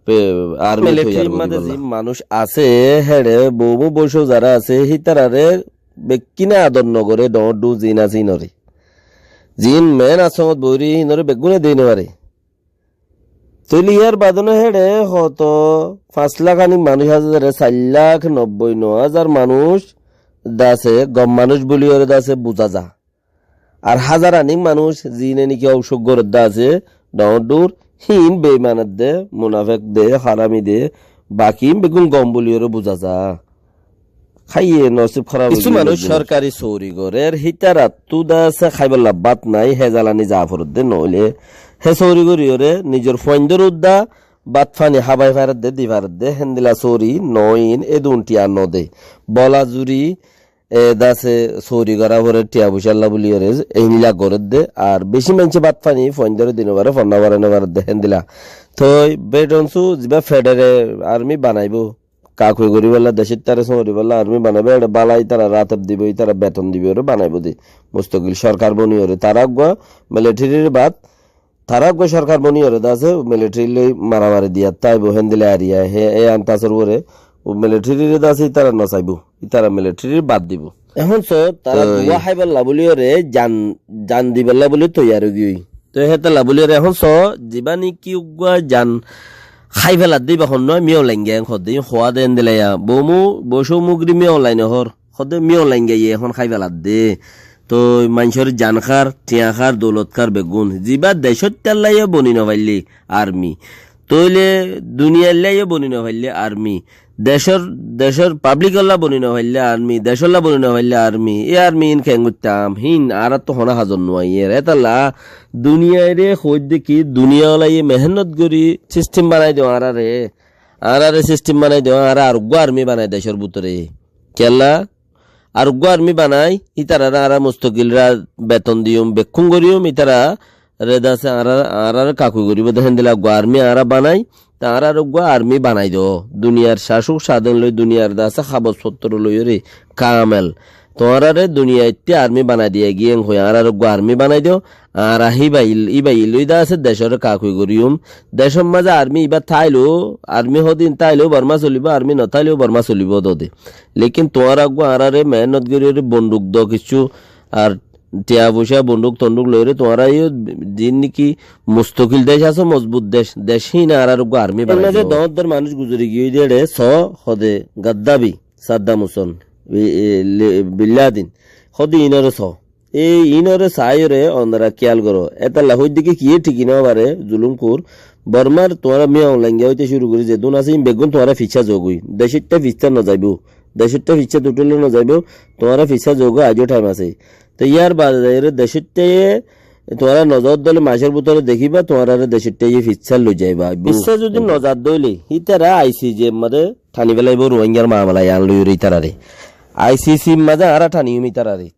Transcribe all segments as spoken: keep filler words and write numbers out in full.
pe-, army toiyar goribolla. Military mazé zin manúic asé, héçe boumu bócou zará asé, hítararé bekkíne ador nogoré, dhoóñr dhuñr zin asé hínoré. Zin meén asongot boóri hínoré beggúne dei nofaré. Tóile yar baade no héçe hoto fañs lak anik manúic asé, zaré sair lak nobboi no házar manúic dase gom manúic buli óre dase buza za. Ar házar anik manúic zine niki óusuk goredde asé, dhoóñr dhuñr, híin beiman edde, munafek de, harami de, baki híin beggún gom buli óre buza za. Háiye nosib hóraf. Kissú manúic sorkari sóori gorér, hítarattú dase háibolla bát nái, hé zalani za foredde, noóile hé sóori gorí óre nizor fuaindór udda bát fani hábai faredde, di faredde, héndila sóori noóin, edun thiañ node. Bola zuri, e dase sóori gorá forer thiañ foicálla buli óre, einila gorédde, ar bicí maincé bát fani fuaindóre di nofaré, fonná forai nofaredde, héndila. Toi bedhonsú ziba federe army banaibó, kakui goríbolla, decóttaré sóñribolla army banaibó, éçe bála ítara rateb dibo, ítara beton dibo, óre banaibó de. Mustokil sorkar boni óre. Tará uggúa militaryr bad, tará uggúa sorkar boni óre dase military loi maramari diyat táibo, héndila ariya, hé, e antasor uore, u militaryre dase ítara nosaibó. Ítara militaryr bad dibo. Ehón so, tará toi duwa háibolla buli óre, jan, jan dibolla buli toiyar ói giyói. Toi hétolla buli óre ehón so, ziba niki uggúa jan hái feladde íba honnúa Min Aung Hlaing en hoódde, hoóa de endilla ya. Boumu, bócou mugri Min Aung Hlaing e hoór, hoódde Min Aung Hlaing e ehón hái feladde. Toi maincór jan hár, thiañ hár, doulot hár beggún. Ziba decóttalla yó boni nofaille army. Tóile duniyailla yó boni nofaille army. Decór, decór publicolla boni nofaille army, decólla boni nofaille army. E army in keén goittám? Híin añáráttu honó hazot no aiyér. Hétolla duniyaire hoóidde ki, duniyaolaye mehénnot gorí system banai do añáráre. Añáráre system banai do, añára areggúa army banai decór bútore. Kiyólla? Areggúa army banai, ítararé añára mustokilra beton diyum, bekkún goríyum, ítararé dase añára, añáráre kakui goríbo de héndilla eggúa army añára banai, te añára areggúa army banai do. Duniyar cácuk cáden loi, duniyar dase habos fottor loiyóre kamel. Tuáñráre duniyaittí army banai diya giyé, en hoi añára areggúa army banai do, añára híba il-, íba illói dase decóre kakui goríyum. Decór mazé army ibá táileó, army hodin táileó Borma solibó, army notáileó Borma solibó dode. Lekin tuáñra eggúa añáráre mehénnot goríyore bonduk do kiccú, ar thiañ foicá bonduk tonduk loiyóre tuáñra yó zin niki mustokil dec asó, mozbut dec, dec híine añáráre eggúa army banai do. Dhoóñr dhoóñr manúic guzori giyói de éçe, so hode Gaddafi, Saddam Hussein, bi-, e, le-, Bin Laden, hode iínoré so. E iínoré saáiyoré onora kíyal goró. Étalla hoóidde ki kiyé thiki nofaré, zulum kur. Bormar tuáñra Min Aung Hlaing óite cúru gorí zedún asé, iín beggún tuáñra fissá zogói. Decóitta fissá nozaibóu. Decóitta fissá tuthíle nozaibóu. Tuáñra fissá zogói, aijó thaim asé. Te yárbaade zaiyóre decóittaye tuáñra nozar dóile macór bútore dekíba, tuáñráre decóittaye fissá loizaibá. Fissá zudi nozar dóile, ítara I C J mazé thani félaibóu Ruáingar mamala yián loiyóre ítararé. I C C mazé añára thaniyum ítararé.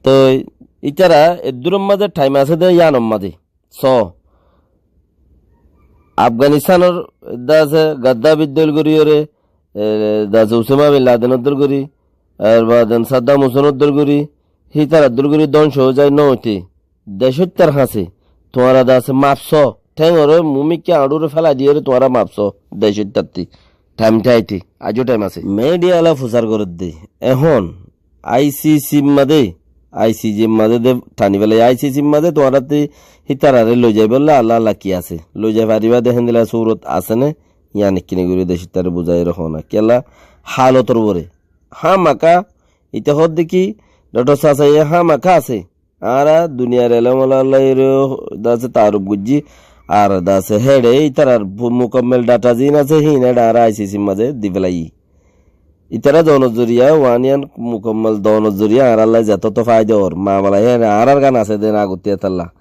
Toi ítara eddúror mazé thaim asé dé yíanor mazé. So, Afganistánor dase Gaddafir dóil goríyoré, e, dase Usama bin Ladenor dóil gorí, ar baden Saddam Husenor dóil gorí, hítarar dóil gorí dóngco ói zai nóoite. Decóittar hañsé, tuáñra dase maf só, théngoré mumikká añçúre félai diyóre tuáñra maf só, decóittattí. Thaim tháite, aijjó thaim asé. Midhiya ala fusár gorédde. Ehón I C C mazé, I C J mazé de thani félaiye, I C C mazé tuáñrattí hítararé loizaibólla ala ala ki asé. Loizai faribá de héndilla surot asé né, yían ekkiní gorí decóittaré buzaiyóre hoóna. Kiyólla hálotor uore. Hámaka, ite hoódde ki, Dhoktor Sasaye hámaka asé. Añára duniyar elem ola Allayré dase taaruf goijjí, ar dase héçe ítarar bu-, mukammel dhata ziín asé, híin héçe añára I C C mazé di félaiyi. Ítara zonor zoriya, uán yían mukammel zonor zoriya añárallá zetóto faida ór, mamala yían añárar gán asé dé na agottí étalla.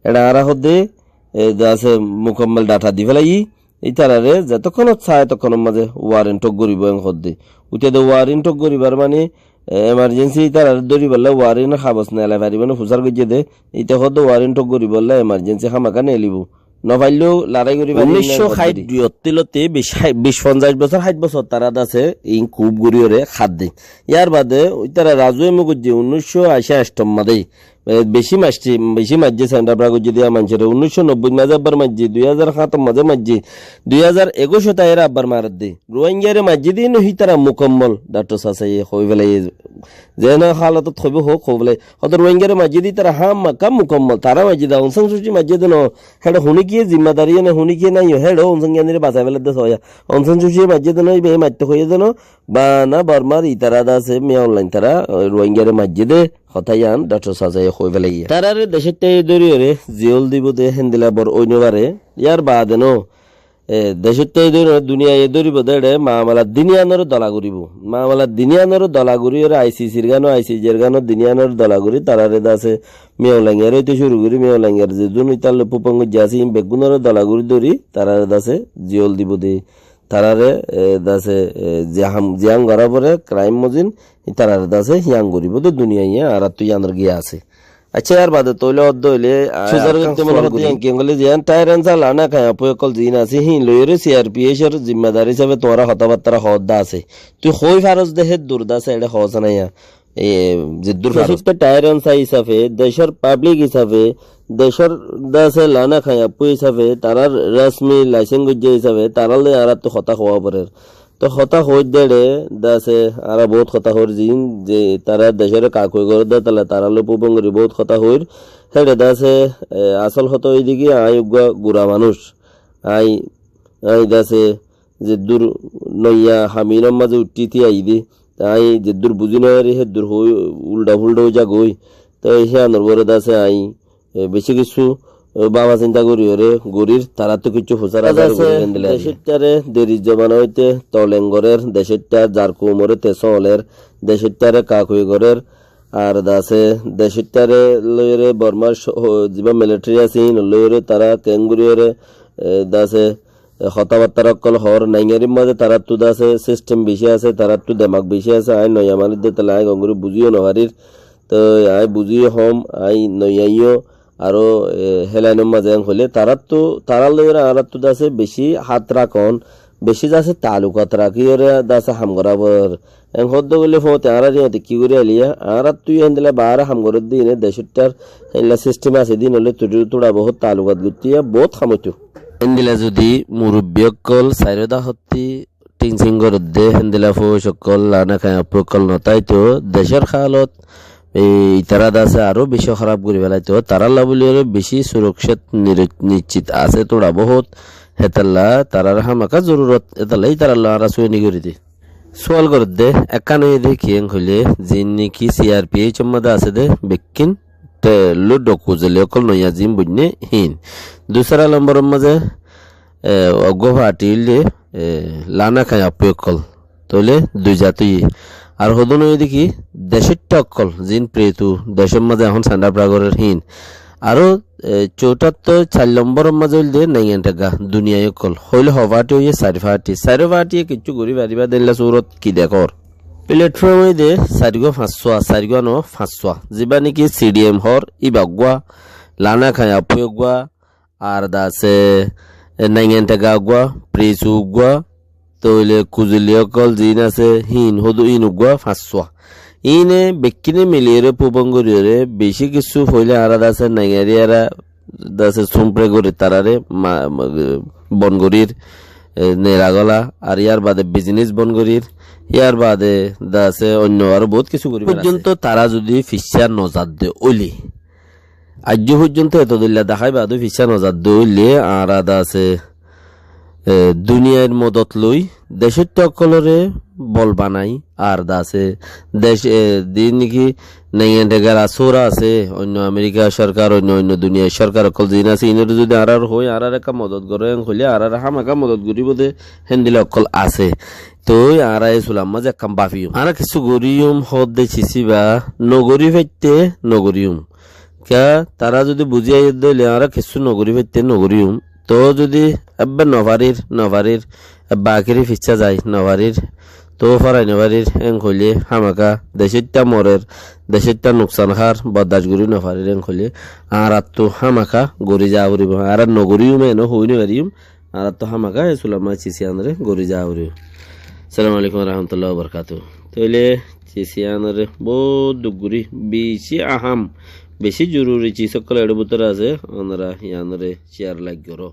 Héçe añára hoódde, e, dase mukammel dhata di félaiyi, ítararé zetókkonot saá étókkonor mazé warin thók goríbou en hoódde. Uite de warin thók goríbar mani, e, emarjensi ítararé dóribolla warinor habos neelai faribóu né fusár goijjé de, ite hoódde warin thók goríbolla emarjensi hámaka neelibóu. Nofaillóu larái gorí faribóu né en hoódde. Unníc cót háit diyottílottí bic, bic fonzaic bosór, háit bosór tará dase iín kuf goríyoré hádde. Yárbaade ítara razuému goijjé unníc cót ací añcthor mazé. E, beci maicce, beci maijjé, send up goijjé de manúcore. Unnúiccó nobbóit mazé ebbar maijjé, dui házar hátot mazé maijjé, dui házar ekuicot aiyóre ebbar maredde. Ruáingaré maijjé de no hítara mukammol, Dhaktor Sasaye hoi félaiye. Ze no hálotot hoibó houk, hoi félaiye. Hoto Ruáingaré maijjé de ítara hámaka mukammol, tará maijjé de, Aung San Suu Kyi maijjé de no, héçe hone kiyé zimmadari ene hone kiyé naiyo, héçe Aung San Suu Kyi re basai félaidde soya. Aung San Suu Kyi maijjé de no, íba e maitto hoiyé de no, bana Bormar ítara de asé, Min Aung Hlaing tará, e, Ruáingaré maijjé de, hotá yián Dhaktor Sasaye hoi félaiye. Taráre decót táiye dóriyóre ziyól dibó de héndilla bor ói no fare. Yar baade no, e, decót táiye dóriyóre duniyaye dóribo de éçe mamalat din yiánore dola goríbo. Mamalat din yiánore dola goríyóre I C C r gano, I C J r gano din yiánore dola gorí taráre de asé Min Aung Hlaing ore óite cúru gorí Min Aung Hlaing or zedún ítar loi fúfang goijjé asé, ín beggúnore dola gorí dóri taráre de asé ziyól dibó de. Taráre, e, de asé, e, ziyán, ziyán gorá foré, crime mozin, tarare de asé híyan goríbo de duniyaye, añáráttu híyanor giya asé. Accá, yar baade tóile ódde óile, a, suzar goitte mone hoó de híyan ki ókkol, ziyán Tyrone Sir, Lana Khayapu ókkol ziín asé, híin loiyóre C R P H or zimmadar hísabe tuáñra hotábattára hoódde asé. Tui hoi faros de héddur de asé, eçe hoós naiya. E, zeddur faros. Decór Tyrone Sir hísabe, decór public hísabe, decór de asé Lana Khayapu hísabe, tarár rasmi laisen goijjá hísabe, tarár loi añáráttu hotá hoó forer. Toi hotá hoóidde éçe, de asé, añára boóut hotá hoóir ziín, ze tará decóre kakui gorédde, tala tarár loi fúfang gorí boóut hotá hoóir. Héçe de asé, e, asól hotá óilde ki, aññí uggúa gura manúic. Aññí, aññí de asé, zeddur noiya ham inor mazé uiththí aiyí de, te aññí zeddur buzí no fari, héddur hoói, uldha-fuldha ói zagói. Toi híyanor uore de asé aññí e, beci kessú, e, báfa sinta goríyore gorír, taráttu kessú fusár asé, gorír, héndilla. Decóittare deri zomana óite toleng gorér, decóitta zar koumore te sóoler, decóittare kakui gorér, ar de asé, decóittare loiyóre Bormar co-, ho-, zibá militari asé, híin loiyóre tará keéngoríyore, e, de asé, e, hotábattára ókkol hoór, naingarir mazé taráttu de asé, sistem beci asé, taráttu demak beci asé, aññí noiya manúic de tala aññí gom gorí buzíyo no farir, Toi aññí buzí hom, aññí noiyaiyo, aró, e, hélainor mazé en hoilé, taráttu, tarár loiyóre añáráttu de asé beci hát rakón, beci de asé taalukat rakíyore de asé ham gorá for. En hoódde goillé foóñti añárar yíañti ki gorí ailíya, añáráttu yían dile baáre ham gorédde ine decóttar héndilla sistem asé de ine óile tuçu tuça bohút taalukat goitté yían bohút ham óito. Héndilla zudi murubbi ókkol sairó dahottí Thíng sing gorédde héndilla fóuc ókkol, lana kaiyappú ókkol notáito, decór hálot, e, itará de asé aró beci hóraf gorí félaito, tarálla bóli aró beci surakcit niri-, niccit asé tuça bohút, hétalla tarár hámaka zorurot, hétalla itarálla añára sueni gorí di. Sual gorédde, ekkán óiye de ki en hoilé, ziín niki C R P H or modde asé de, bekkín te lúddo kuzeli ókkol noiya ziín buinné híin. Dusára lomboror mazé, e, eggúa fathi óilde, e, lana kaiyappú ókkol. Tóile dui zat óiye. Ar hodún óiye de ki, decóitta ókkol, ziín pretu, decór mazé ehón sendafra gorér híin. Aró, e, cóutattór sair lomboror mazé óilde naingan thegga, duniyai ókkol. Hoilé ho fathi óiye, sair fathi. Sairó fathiye kiccú gorí faribá de éilla surot ki dekór. Platform óiye de sairgúa fañssúa, sairgúa no fañssúa. Zibá niki C D M hoór, íba eggúa, lana kaiyappú eggúa, ar de asé, e, naingan thegga eggúa, presu eggúa, tóile kuzeli ókkol ziín asé, híin hodún híin eggúa fañssúa. Híine bekkíne miliyóre fúbong goríyore, beci kessú foóila añára de asé, naingariyára de asé, súmpre gorí taráre ma-, ma-, bon gorír, e, nera gola, ar yárbaade bizinis bon gorír, yárbaade de asé oinno aró bohút kessú goríbar asé. Foijjonto tará zudi ficcá nozadde óile, aijjó foijjonto eto dóilla daháiba dú ficcá nozadde óile, añára de asé, e, duniyair modot loi, decóitta ókkolóre bol banai, ar de asé, dec, e, ziín niki naingan thegar asóra asé, oinno Amerika sorkar, oinno, oinno duniyair sorkar ókkol ziín asé, iínoré zudi añárar hoói, añárar ekká modot goró, en hoilé añárar hámaka modot goríbo de, héndilla ókkol asé. Toi añára e sulam mazé ekkán bafiyum. Añára kessú goríyum, hoódde cisíba, nogorí faitté, nogoríyum. Kiyá, tará zudi buzí aiyédde óile añára kessú nogorí faitté nogoríyum. Toóu zudi ebbe nofarir, nofarir, ebbe akéri ficcá zai, nofarir, toóu forai nofarir, en hoilé hámaka decóitta morer, decóitta nuksan hár, bordac gorí nofarir, en hoilé añáráttu hámaka gorí zaa foribó. Añára nogoríyum, eno hoói nofaríyum, añáráttu hámaka e sulam mazé cisíyanóre gorí zaa foribó. Assalamu alaikum warahmatullahi wabarakatuhu. Tóile cisíyanóre boóut duk gorí, beci aham, Bicí zoruri sis ókkol eçé bútore asé, ónora yíanore share, like goró.